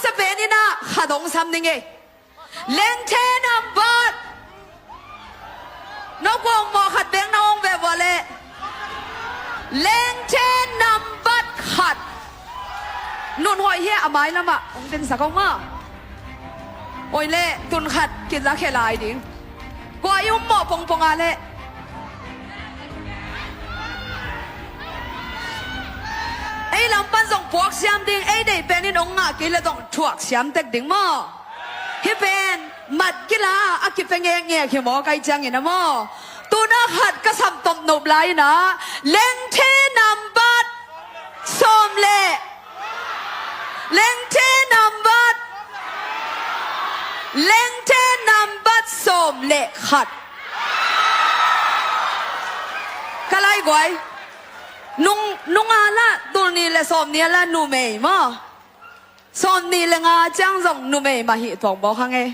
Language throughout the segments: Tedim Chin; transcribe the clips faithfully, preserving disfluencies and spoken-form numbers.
Sa pen in ah khat hong sam ning ei. Lengthe nambat. No kuang mawh khat bek na hong ve vua leh. Lengthe nambat khat. Nun hoih hi a, mai lamah hong dinsak hong maw. Oi leh tun khat kiza khe lai ding. Kua i um mawh pongpong a leh. Ei lam pan zong puak siam ding, ei deih pen in hong ngah kei leh zong thuak siam tek ding maw. Hih pen mat kila a kipia ngekngek hi maw, kai ciangin a maw. Tuna khat ka sam tawm nop lai in ah, lengthe nambat sawm le, lengthe nambat, lengthe nambat sawm le khat. Ka laiguai, nung, nung a lah, tul nih le sawm nih a lah numei maw. Sawm nih le nga ciang zong numei mah hi tuak bawk hang e.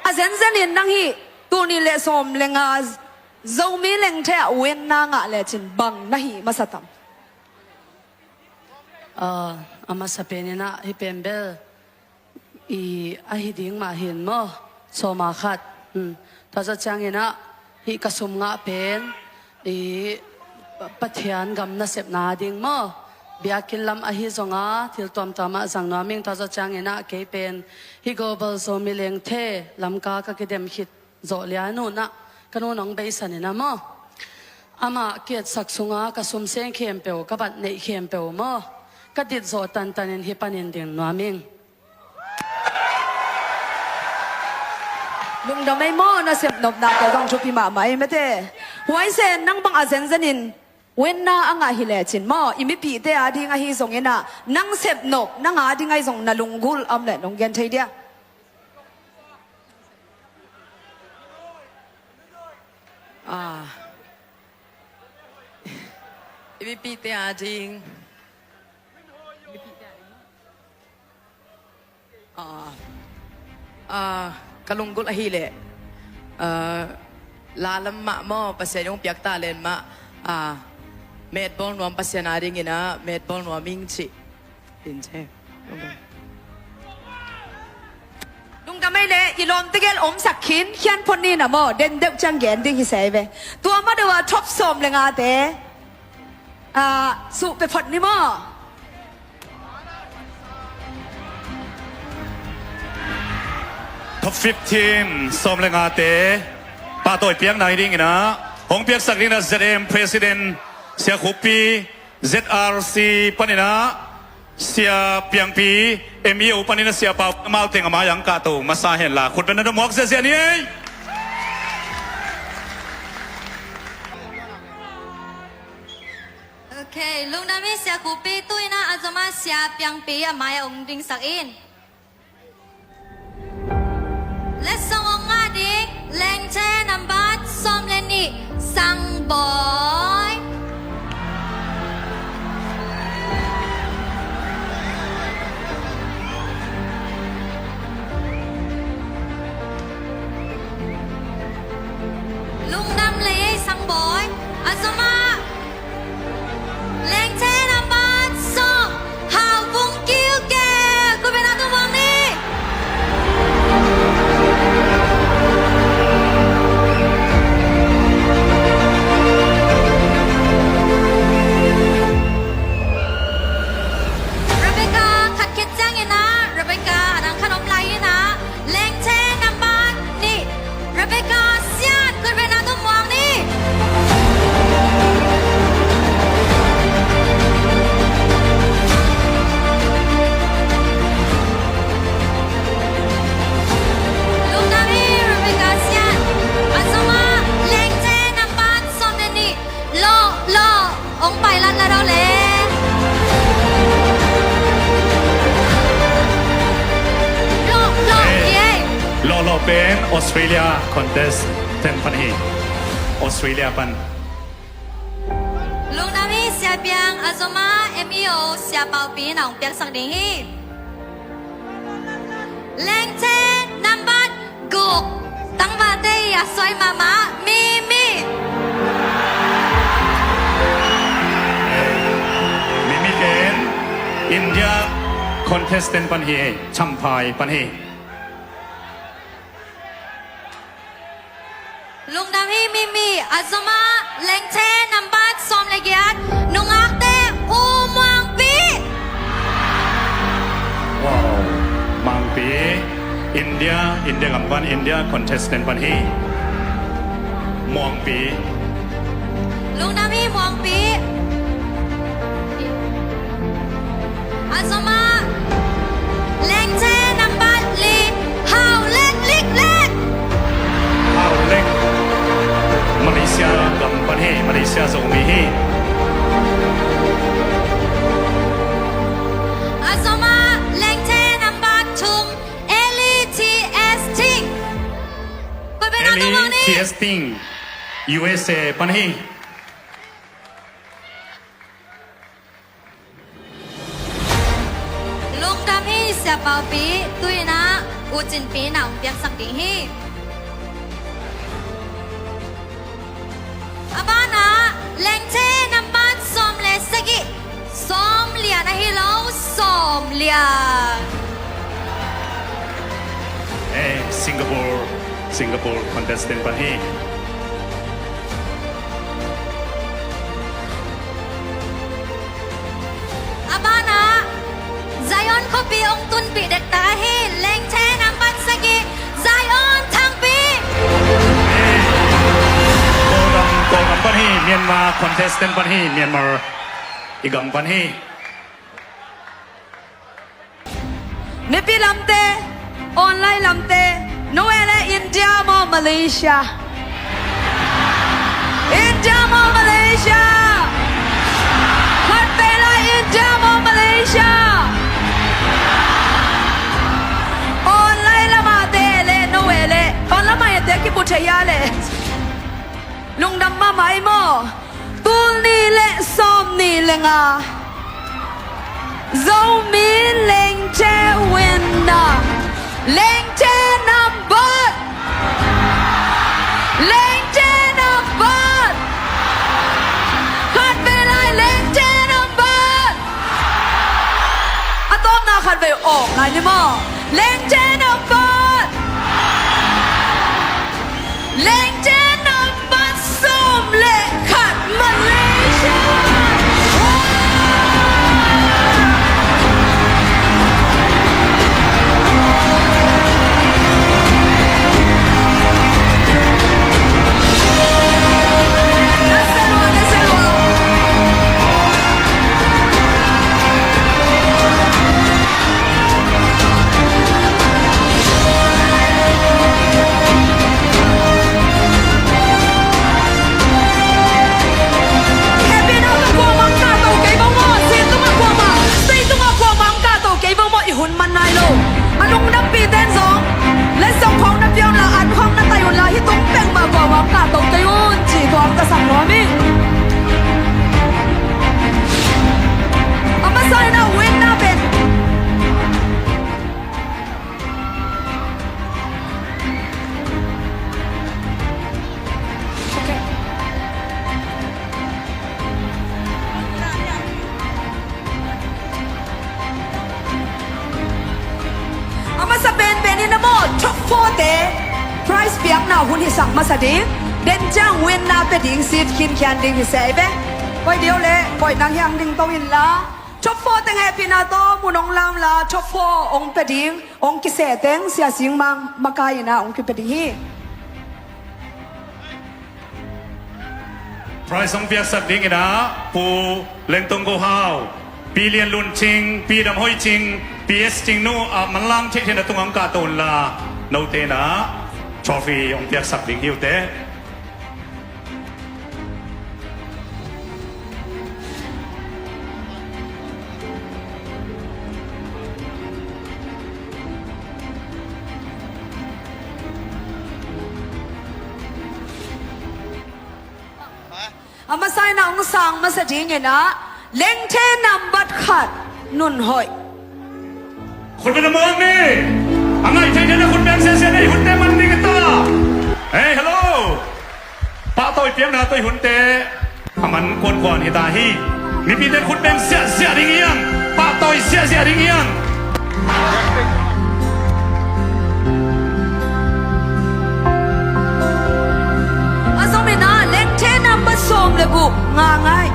A zenzen in nang hih tul nih le sawm le nga Zomi lengthe ah win na ngah lecin bang na hih masa tam? Ah, a masa pen in ah hih pen bel i ahi ding mah hin maw, sawm a khat. Hmm. Tua zawh ciangin ah hih ka sum ngah pen i Pa-, Pathian gam nasepna ding maw, biakinn lam ahi zong a, thil tuamtuam ah zang nuam ing. Tua zawh ciangin ah kei pen hih Global Zomi Lengthe Lamka ka kidem khit zawh lian un ah ka nu nong beisan in ah maw, amah kiatsak sung a ka sum seng khempeuh, ka bat neih khempeuh maw, ka dit zawh tantan in hih panin ding nuam ing. Lungdam ei maw, na sepnopna tawh zong thupi mahmah ei mate. Huaisen nang bang a zenzen in win na a ngah hi lecin maw, i mipihte a ding ahi zongin ah nang sepnop, nang a ding ahi zong na lunggulh a om leh nong gen thei dia? Ah. I mipihte a ding. Ah. Ah, ka lunggulh ahih leh, ah, la lam mah maw, Pasian hong piak ta len mah, ah, metbawl nuam, Pasian a dingin ah metbawl nuam ing cih. Tin ce. Lungdam ei leh, i lawmte gel omsak khin, khian phot ni na maw, den deuh ciang gen ding hi se ve. Tua mah deuh a top sawm le ngate, ah, suh pia phot ni maw. Top fifteen, sawm le ngate pahtawi piakna hi dingin ah, hong piaksak dingin ah Z M President Sia Khup Pi, Z R C panin ah Sia Piang Pi, M E O panin ah Sia Pau, amau teng a mai-ah hong kahto masa hen la, khut beng na dong muak ziahziah ni ei. Ok, lungdam ei Sia Khup Pi. Tu-in ah a zom ah Sia Piang Pi a mai-ah hong dingsak in. Letsong hong ngah ding, lengthe nambat sawm le nih, Sang Bawi. Lungdam lei ei Sang Bawi. A zom ah lengthe nambat sawm, Hau Vung Kiu Ke, khut beng na dong muak ni. Rebecca khat khit ciangin ah, Rebecca a dang khat om lai in ah, lengthe nambat nih, Rebecca Sian, khut beng na dong muak ni. Lungdam ei Rebecca Sian. A zom ah lengthe nambat sawm le nih, Lawh Lawh, hong pailat la daw le. Lawh Lawh hi ei. Lawh Lawh pen Australia contestant pan hi. Australia pan. Lungdam ei Sia Piang. A zom ah M E O Sia Pau Pi in ah hong piaksak ding hi. Lengthe nambat guk, tangvalte i a suai mahmah, Mimi. Mimi pen India, Contestant pan hi, Champhai pan hi. Lungdam hi. Mimi, a zomah Lengthe nambat sawm le giat, nungakte, U Muangpi. Wow, Muangpi, India, India gam pan, India contestant pan hi. Muangpi. Lungdam hi Muangpi. A zomah Lengthe nambat li, Hau Lek Lik Lek. Hau Lek. Malaysia gam pan hi, Malaysia Zomi hi. A zomah Lengthe nambat thum, Eli T S Ting. Eli T S Ting, U S A pan hi. Lungdam hi Sia Paupi, tu-in ah U Cin Pi na hong piaksak ding hi. A banah Lengthe nambat sawm le sagih, Sawm Lian ahi lo, Sawm Lian. Eh, Singapore, Singapore contestant pan hi. A banah Zion khuapi hong tunpih dektak ahi, Lengthe nambat sagih, Zion Thangpi. Kawlgam, Kawlgam pan hi, Myanmar contestant pan hi, Myanmar i gam pan hi. Mipi lamte, online lamte, no e le India maw Malaysia? India maw Malaysia? Khat vei lai India maw Malaysia? Online lamah te le, no e le, online lamah te kipu thei a le. Lungdam mahmah i maw. Tul nih le sawm nih le nga. Zomi Lengthe winner. Lengthe nambat. Lengthe nambat. Khat vei lai Lengthe nambat. A tawpna khat vei awk lai ni maw. Lengthe nambat. Lengthe nambat sawm le khat, Malaysia. Hehpihna tawh kuamah hong kahto kei vo maw, sih tungah kuamah, sih tungah kuamah hong kahto kei vo maw, i hun man nai lo. A lungdampihte in zong, letsong khawng na pia un la, an khawng na tai un la, hih tung peuhmah kuamah hong kahto kei un, ci tua hong tasak nuam hi. A masa in a winner pen a masa penpen in a maw, top four te prize piakna hun hisak masa ding, den ciang winner pia ding seat khinkhian ding hi se ve. Koih ding uh leh koih nang hiang ding to inla, top four teng hehpihna tawh mun hong la un la, top four hong pia ding, hong kiseh teng Sia Sing Mang makai in ah hong kipia ding hi. Prize hong piaksak dingin ah Pu Lengtong Go Hau, Pi Lian Lun Cing, Pi Dam Hoi Cing, Pi S Cing Nu, ah, manlang theihtheihna tungah hong kahto un la, note in ah trophy hong piaksak ding hi uh teh. A masa in ah hong sang masa dingin ah Lengthe nambat khat, Nun Hoih. Khut beng a mawng ni. A ngaih theih theihna khut beng siasia ni, i hunte man ding hi ta. Hey, hello. Pahtawi piakna tawh i hunte a man kuankuan hi ta hi. Mipite khut beng siasia ding hiang, pahtawi siasia ding hiang. A zom in ah, lengthe nambat sawm le guk, nga ngai.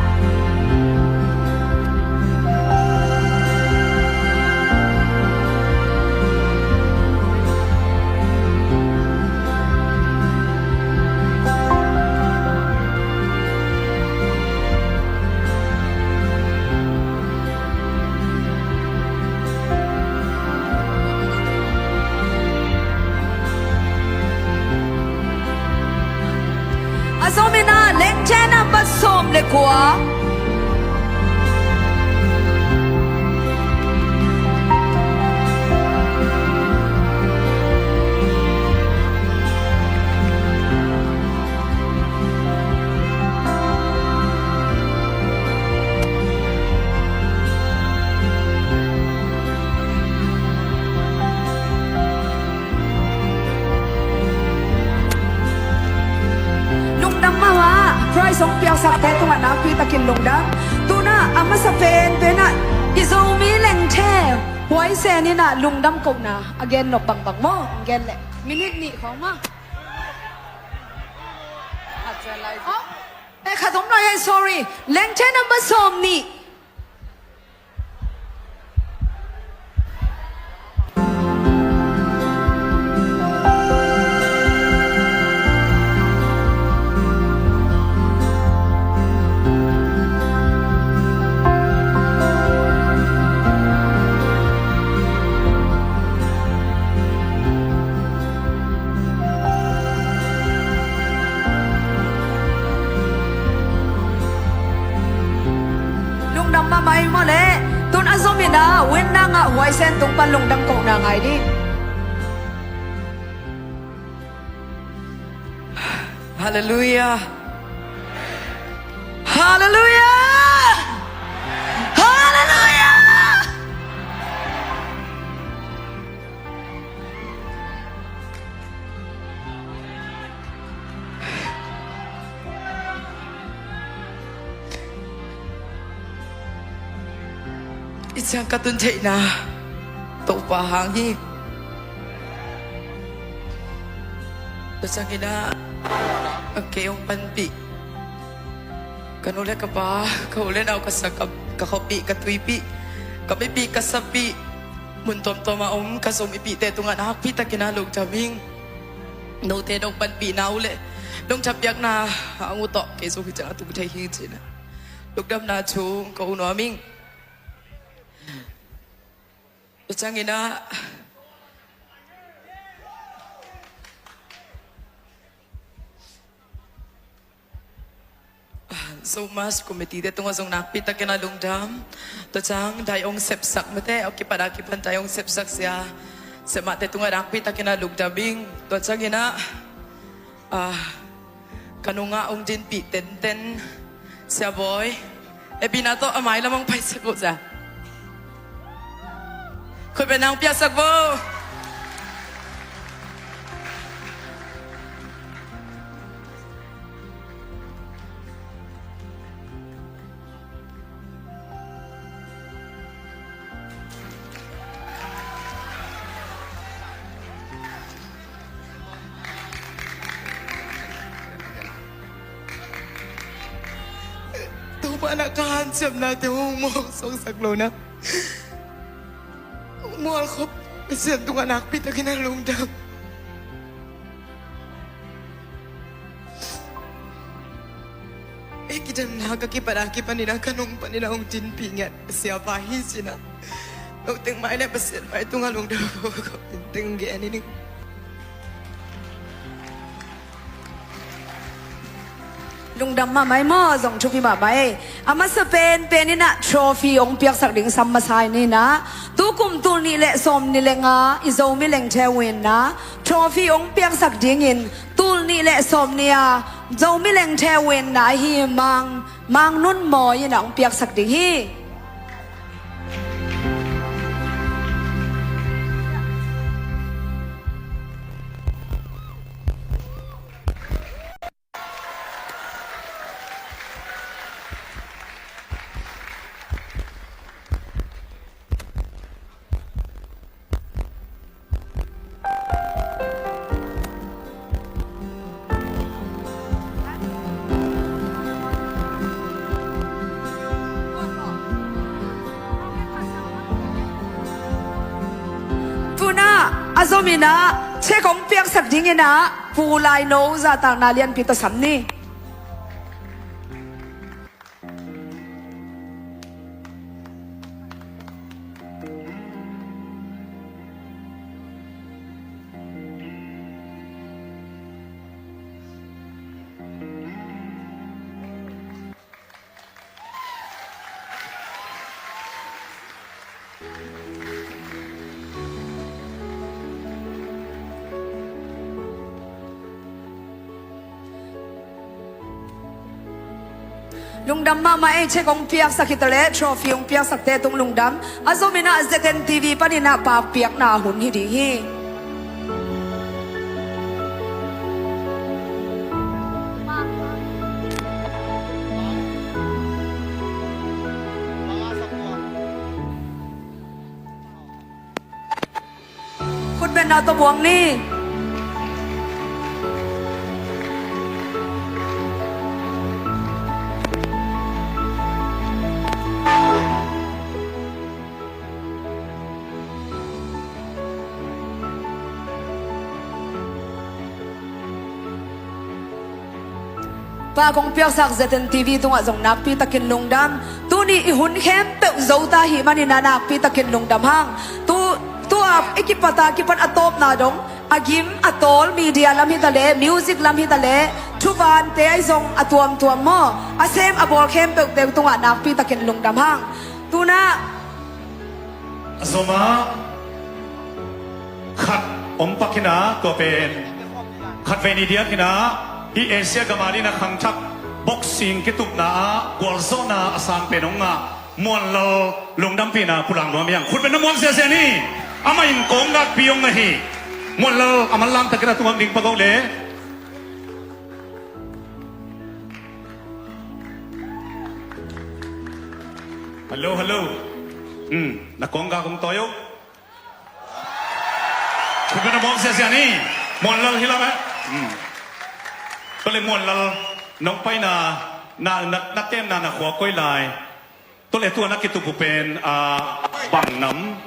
A zom in ah, lengthe nambat sawm le kua. Lungdam mahmah, prize hong piaksakte tungah nakpi takin lungdam. Tu-in ah, a masa penpen ah, i Zomi lengthe huaisen in ah lungdam kohna a gen nop bangbang maw, hong gen leh minit nih khawng maw. Oh, eh, khat om lai, eh, sorry. Lengthe nambat sawm nih. Lungdam mahmah ei maw leh. Tu-in a zom in ah, winner ngah huaisen tung pan lungdam kohna ngai ding. Halleluiah. Halleluiah. Halleluiah. I ciang ka tun theihna Topa hang hi. Tua ciangin ah, kei hong panpih ka nu le ka pa, ka u le nau, ka sakap, ka khuapih, ka tuipih, ka mipih, ka sapih, mun tuamtuam a om ka Zomipihte tungah nakpi takin ah lungdam ing. Note nong panpihna uh leh nong thapiakna hang uh tawh kei zong hih ciang a tung thei hi ci-in ah lungdamna thu kong ko nuam ing. Tua ciangin ah, Zomas committee te tungah zong nakpi takin ah lungdam. Tua ciang dai hong sepsak mate, a kipat a kipan dai hong sepsak sia, siamahte tungah nakpi takin ah lungdam ing. Tua ciangin ah, ah, ka nungah hong dinpih tenten Sia Bawi, e bina tawh a mailam hong paisak uh sia. Khutbetna hong piaksak vo. Topa na ka hanciamnate hong mawk suaksak lohna, mualkhop Pasian tungah nakpi takin ah lungdam. E kidemna ka kipat a kipan in ah ka nung panin ah hong dinpih ngiat Sia Pa hi ci-in ah, noteng mai le Pasian mai tungah lungdam ko teng gen ning. Lungdam mahmah ei maw, zong thupi mahmah ei. A masa penpen in ah trophy hong piaksak ding sam masa in ah, tukum tul nih le sawm nih le nga i Zomi Lengthe winner trophy hong piaksak dingin tul nih le sawm nih a Zomi Lengthe winner ahi Mang, Mang Nun Mawi in ah hong piaksak ding hi. Tuna a zomin ah cheque hong piaksak dingin ah Pu Laino zahtakna lianpi tawh sam ni. Lungdam mahmah ei, cheque hong piaksak hi taleh trophy hong piaksakte tung lungdam. A zomin ah Z N T V panin ah pakpiakna hun hi ding hi. Khutbetna tawh buang ni. Pa kong piaksak Z N T V tungah zong nakpi takin lungdam. Tuni i hun khempeuh zo ta hi manin ah nakpi takin lungdam hang. Tu, tua i kipat a kipan a tawpna dong a gim a tawl media lam hi taleh, music lam hi taleh, thuvante ahi zong a tuamtuam maw, a sem a bawl khempeuhte tungah nakpi takin lungdam hang. Tuna a zomah khat om pak hi na, tua pen khatvei ni diak hi na, hih Asia gam a dingin a khangthak boxing kitupna ah gualzawhna a sang pen hong ngah Muanlal lungdampihna pulak nuam hi hang. Khutbetna muang siasia ni. Amah in kong gakpi hong ngah hi. Muanlal a manlang takin a tungah ding pak o le. Hello, hello. Hmm, na kong gak hong tawi o. Khutbetna muang siasia ni. Muanlal hi lam eh. Hmm. Tua leh Muanlal, nong paina, na, na, na temna na khua koi lai? Tua leh tua na kitup uh pen, ah, bang nam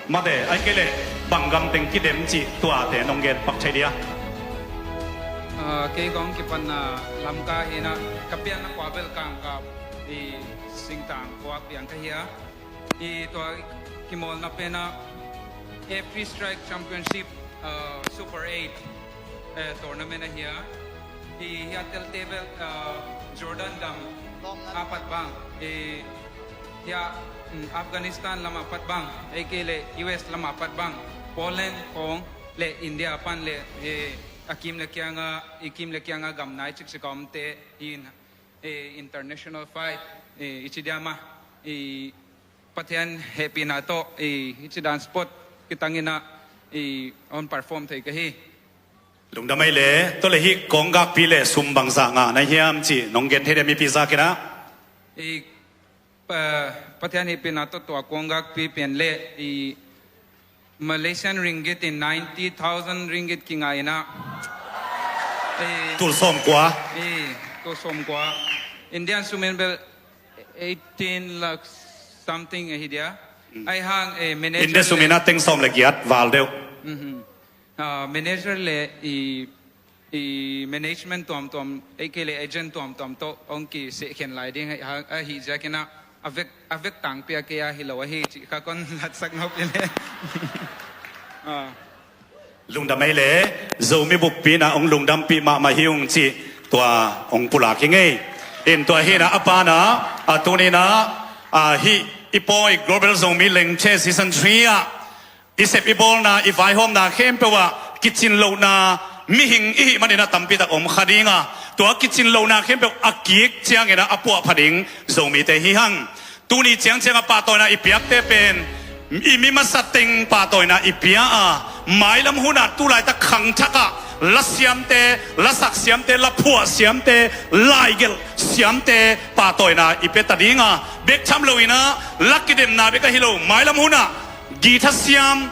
mate, ahih kei leh bang gam teng kidem cih tuate nong gen pak thei dia? Ah, kei kong kipatna Lamka hi na, ka pianna khua bel Kamkap, i singtang khua piang ka hi a. I tua kimawlna pen ah F P Strike Championship, ah, Super eight, eh, tournament ahi a. I hia telte bel, ah, Jordan gam a pat bang, i hia, mm, Afghanistan lam a pat bang, ahih kei leh U S lam a pat bang, Poland khawng leh India pan leh, eh, a kim leh kiang a, i kim leh kiang a gam nai cikcik a omte in, eh, international fight, eh, i ci diam a, i Pathian hehpihna tawh, i, hih ci dan sport kitangin ah, i, hong perform thei ka hi. Lungdam ei le, tua leh hih kong gakpi leh sum bangzah ngah na hiam cih nong gen thei dia mipi zak in ah? I, pa, Pathian hehpihna tawh tua kong gakpi pen leh, i, Malaysian ringgit in ninety thousand ringgit kingah in ah. Eh, tul sawmkua. Eh, tul sawmkua. Indian sum in bel eighteen lakh something ahi dia. Mm. Ahi hang, eh, manager India sum in ah teng sawm le giat val deuh. Mhm. Ah, manager le i i management tuamtuam, ahih kei leh agent tuamtuam tawh hong kisehkhen lai ding ahi, ahi ziakin ah, a vek, a vek tangpi a kei a hi lo ahi cih kha kong latsak nop in e. Ah. Lungdam ei le, Zomi bukpi in ah hong lungdampih mahmah hi ung cih tua hong pulak hi ing ei. In tua hi in ah a pa in ah, a tuni in ah, ah, hih i pawi Global Zomi Lengthe Season three ah i sep i bawlna, i vaihawmna khempeuh ah kicin lohna mihing i hih manin ah tampi tak om kha ding a, tua kicin lohna khempeuh a kik ciangin ah a puahpha ding Zomite hi hang. Tuni ciangciang ah pahtawina i piakte pen i mi masa teng pahtawina i pia a, mailam hun ah tulaitak khangthak ah la siamte, la sak siamte, la phuah siamte, laigelh siamte pahtawina i pia ta ding a, bek tham loin ah la kidemna bek ahi lo, mailam hun ah guitar siam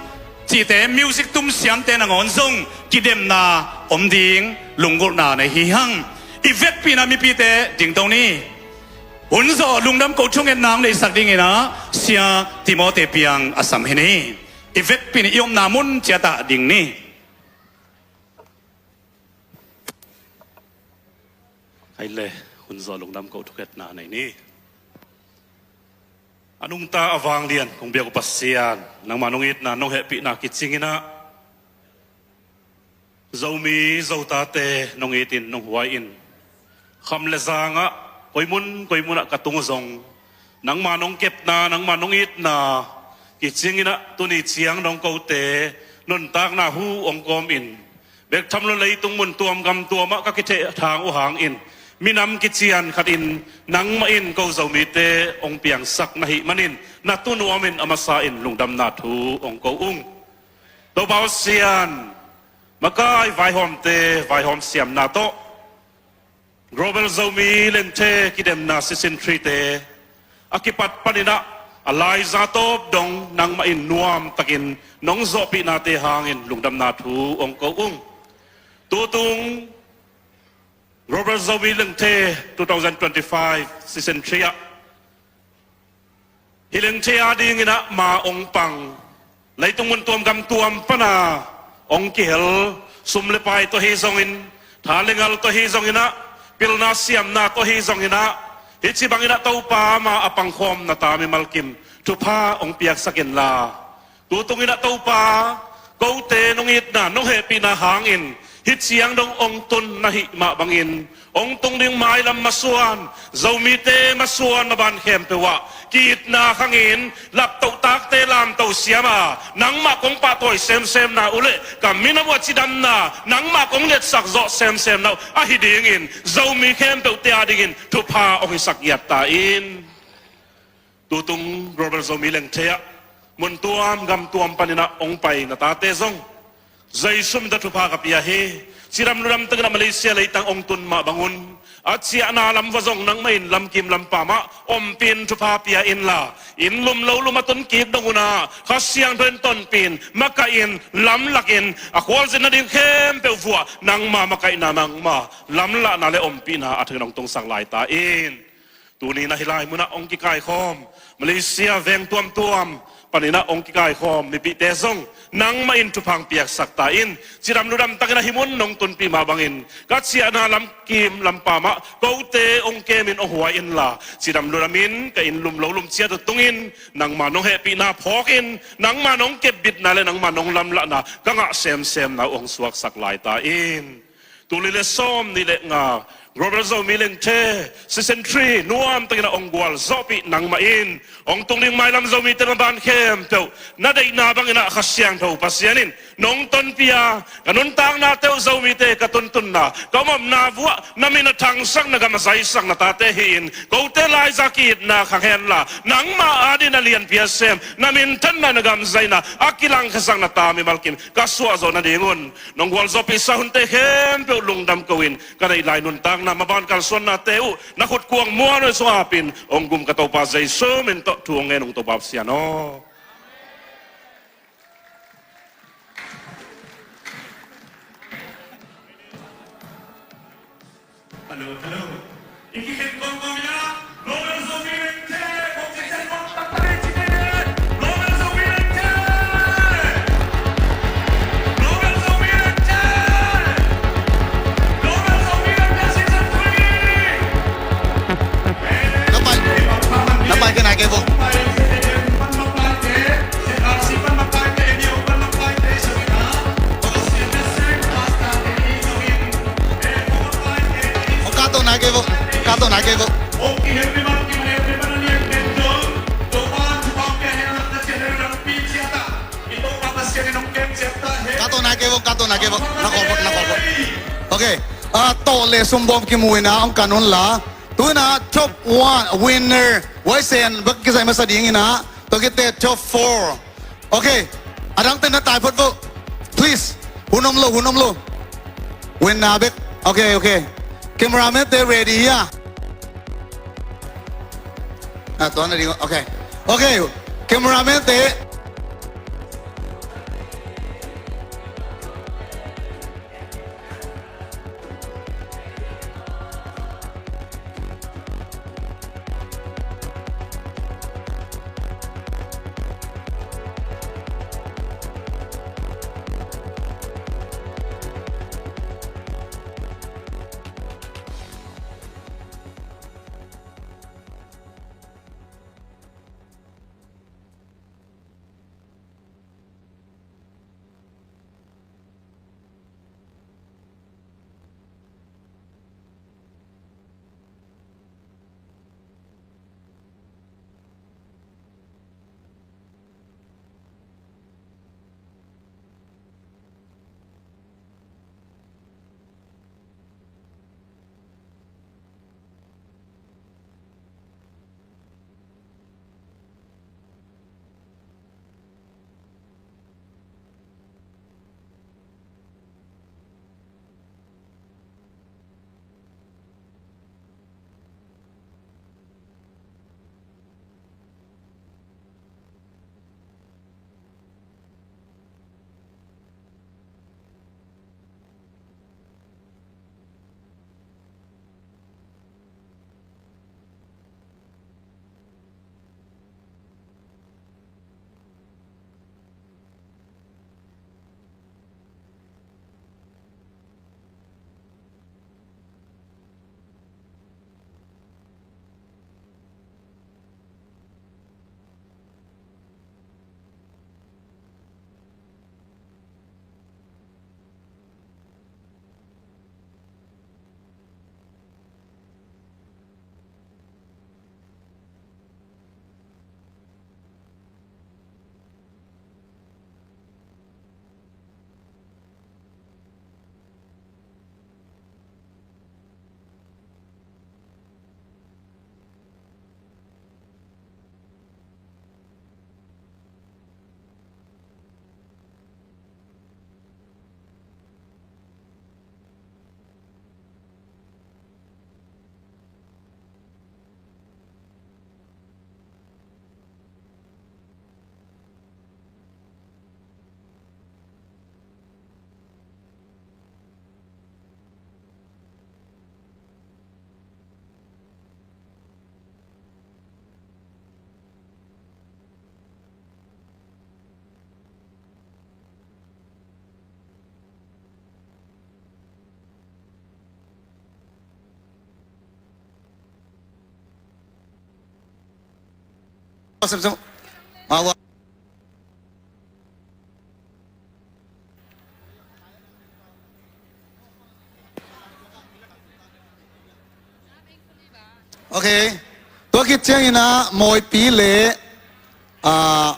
cihte, music tum siamte nangawn zong kidemna om ding lunggulhna nei hi hang. I vekpi in ah mipite dingto ni. Hun zawh lungdam ko thungetna hong neihsak dingin ah Sia Timothy Piang a sam hi ni. I vekpi ni, i omna mun ciatah ding ni. Hai le, hun zawh lungdam ko thukhetna nei ni. A nungta a vanglian kong biak uh Pasian, nangmah nong itna nong hehpihna kicing inah Zomi Zotate nong itin nong huai in, kham le zangah koi mun koi munah ka tung uh zong nangmah nong kepna, nangmah nong itna kicing inah tuni ciang dong kote nuntakna hu hong kawm in, bek tham lo leitung mun tuam gam tuamah ka kitheh thang uh hangin minam kician khatin nangmah in ko Zomite hong piangsak na hih manin na tunuam in a masa in lungdamna thu hong ko ung. Topa Pasian, makai vaihawmte vaihawm siamna tawh Global Zomi Lengthe kidemna season three-te a kipat paninah a laiza tawp dong nangmah in nuamtakin nong zawhpihnate hangin lungdamna thu hong ko ung. Tutung Global Zomi Lengthe two thousand twenty-five season three ah hi Lengthe a dinginah ma hong pang, leitung mun tuam gam tuam pana hong kihel, sum le pai tawh hi zongin, tha le ngal tawh hi zonginah, pilna siamna tawh hi zonginah, hih ci banginah Topa ma a pangkhawmna ta mimal kim thupha hong piaksak inla, tutunginah Topa, kote nong itna nong hehpihna hangin hih ciang dong hong tun na hih mah bangin hong tung ding mailam masuan, Zomite masuan maban khempeuh ah ki-itna khangin laptoh takte lamto siama nangmah kong pahtawi semsemna uh leh ka minam uh a cidamna nangmah kong liatsak zawh semsemna uh ahi dingin Zomi khempeuhte a dingin thupha hong hisak giat ta in. Tutung Global Zomi Lengthe ah mun tuam gam tuam paninah hong pai na tate zong Jesu min tawh thupha ka pia hi. Cidam ludam takinah Malaysia leitang hong tun mah bangun a ciahna lam va zong nangmah in lamkim lampa mah ompin thupha pia inla, inn lum lo lum a tun kik dong unah Kha Siangtho in tonpin, makaih in, lamlakin a khualzin nading khempeuh vuah nangma makaihna, nangma lamlahna le ompihna a thakin hong tungsak lai ta in. Tuni na hih lai munah hong kikaikhawm Malaysia veng tuamtuam paninah hong kikaikhawm mipihte zong nangmah in thupha hong piaksak ta in. Cidam ludam takinah hih mun nong tunpih mah bangin ka ciahna lamkim lampa mah kote hong kemin hong huai inla, cidam ludamin ka inn lum lo lum ciat uh tungin nangma nong hehpihna phawkin nangma nong kepbitna le nangma nong lamlahna ka ngah semsemna uh hong suaksak lai ta in. Tul nih le sawm nih le nga Global Zomi Lengthe season three nuamtakinah hong gualzawhpih nangmah in hong tung ding mailam Zomite maban khempeuh na deihna banginah Kha Siangtho Pasian in nong tonpih a, ka nuntaknate uh Zomite ka tuntunna, ka omomna vuah na min a thangsak, na gam a zaisak na tate hi-in kote laiza ki-itna khang henla nangma adingin a lianpi a sem, na minthanna, na gam zaina a kilangkhiasak na ta mimal kim ka suah zawh nadingun nong gualzawhpihsa hunte khempeuh lungdam ko-in ka neih lai nuntakna maban kalsuannate uh na khutkuang muan uh sungah apin hong gum ka Topa Jesu min tawh thu hong ngen ung Topa Pasian aw. Hello, hello. Na pai, na pai ka nai kei vo. Hong kah to nai kei vo. Kah to nai kei vo. Kah to nai kei vo, kah to nai kei vo. Na kol vo, na kol vo. Okay. Ah, tawh le sumbawm kimu inah hong kan un la. Tu inah top one winner. Huaisen bek kizai masa ding inah. Tua khit teh top four. Okay. A dangte na tai phot vo. Please. Hun om lo, hun om lo. Winner bek. Okay, okay. Cameraman te ready hia? Ah, tua na ding. Okay. Okay. Cameraman te. sem sem. Mawa. Ok. Tua khit ciangin ah Mawipi le, ah,